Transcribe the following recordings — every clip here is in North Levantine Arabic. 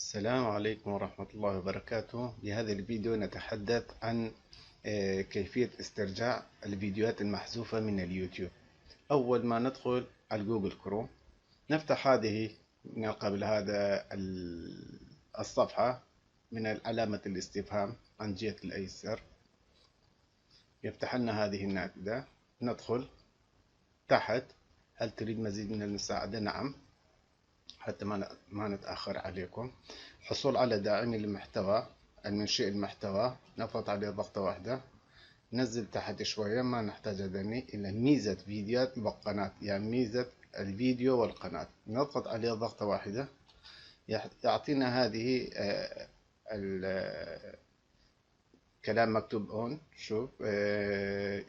السلام عليكم ورحمة الله وبركاته. بهذا الفيديو نتحدث عن كيفية استرجاع الفيديوهات المحذوفة من اليوتيوب. أول ما ندخل على جوجل كروم نفتح هذه من قبل هذا الصفحة من علامة الاستفهام عن جهة الأيسر، يفتح لنا هذه النافذة. ندخل تحت، هل تريد مزيد من المساعدة؟ نعم، حتى ما نتأخر عليكم. حصول على داعم للمحتوى، المنشئ المحتوى، نضغط عليه ضغطة واحدة، نزل تحت شوية، ما نحتاج هذني إلا ميزة فيديوهات والقناة، يعني ميزة الفيديو والقناة، نضغط عليه ضغطة واحدة يعطينا هذه كلام مكتوب هون. شوف،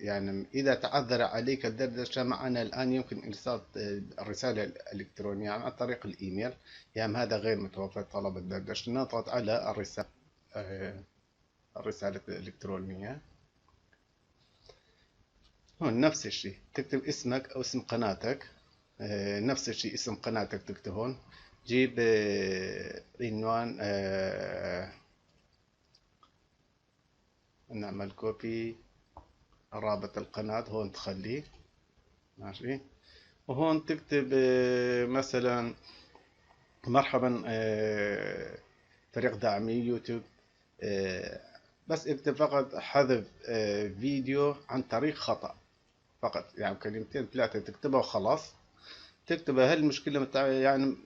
يعني إذا تعذر عليك الدردشة معنا الآن يمكن إرسال الرسالة الإلكترونية عن طريق الإيميل، يعني هذا غير متوفر طلب الدردشة. نضغط على الرسالة الإلكترونية. هون نفس الشيء، تكتب اسمك أو اسم قناتك، نفس الشيء اسم قناتك تكتب هون، جيب عنوان، نعمل copy رابط القناة هون تخليه ماشي، وهون تكتب مثلا مرحبا فريق داعمي يوتيوب، بس اكتب فقط حذف فيديو عن طريق خطأ فقط، يعني كلمتين ثلاثة تكتبها وخلاص. تكتبها هل المشكلة يعني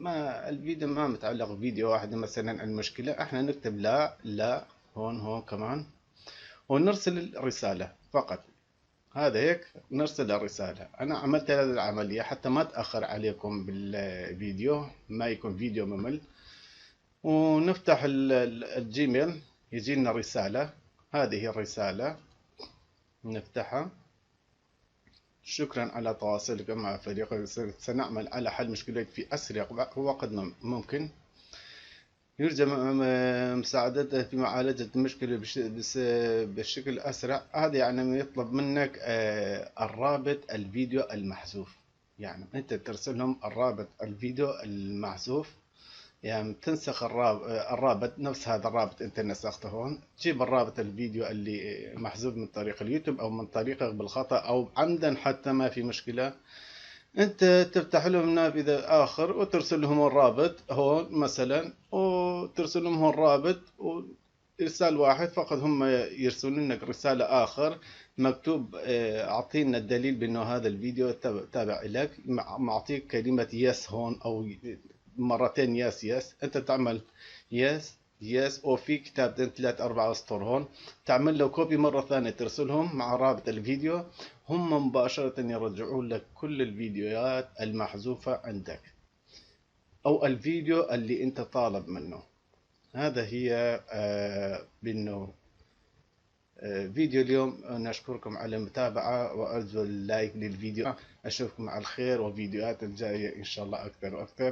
ما الفيديو ما متعلق بفيديو واحد مثلا، المشكلة احنا نكتب لا لا هون هون كمان، ونرسل الرسالة فقط. هذا هيك نرسل الرسالة. أنا عملت هذه العملية حتى ما أتأخر عليكم بالفيديو، ما يكون فيديو ممل. ونفتح الجيميل، يجي لنا رسالة، هذه الرسالة نفتحها. شكرا على تواصلك مع فريق، سنعمل على حل مشكلتك في أسرع وقت ممكن. يرجى مساعدته في معالجة المشكلة بشكل أسرع. هذا يعني يطلب منك الرابط الفيديو المحذوف، يعني أنت ترسلهم الرابط الفيديو المحذوف، يعني تنسخ الرابط، نفس هذا الرابط أنت نسخته هون، تجيب الرابط الفيديو اللي محذوف من طريق اليوتيوب أو من طريقك بالخطأ أو عمدا حتى ما في مشكلة. أنت تفتح لهم نافذة آخر وترسل لهم الرابط هون مثلا، وترسل لهم هون رابط وإرسال واحد فقط، هم يرسلون لك رسالة آخر مكتوب أعطينا الدليل بأنه هذا الفيديو تابع لك، معطيك كلمة yes هون أو مرتين yes yes، أنت تعمل yes yes، وفي كتابتين 3 4 أسطر هون، تعمل له copy مرة ثانية ترسلهم مع رابط الفيديو، هم مباشرة يرجعون لك كل الفيديوهات المحذوفة عندك أو الفيديو اللي أنت طالب منه. هذا هي بأنه فيديو اليوم. نشكركم على المتابعة وأرجو ال like للفيديو. أشوفكم على الخير وفيديوهات الجاية إن شاء الله أكثر وأكثر.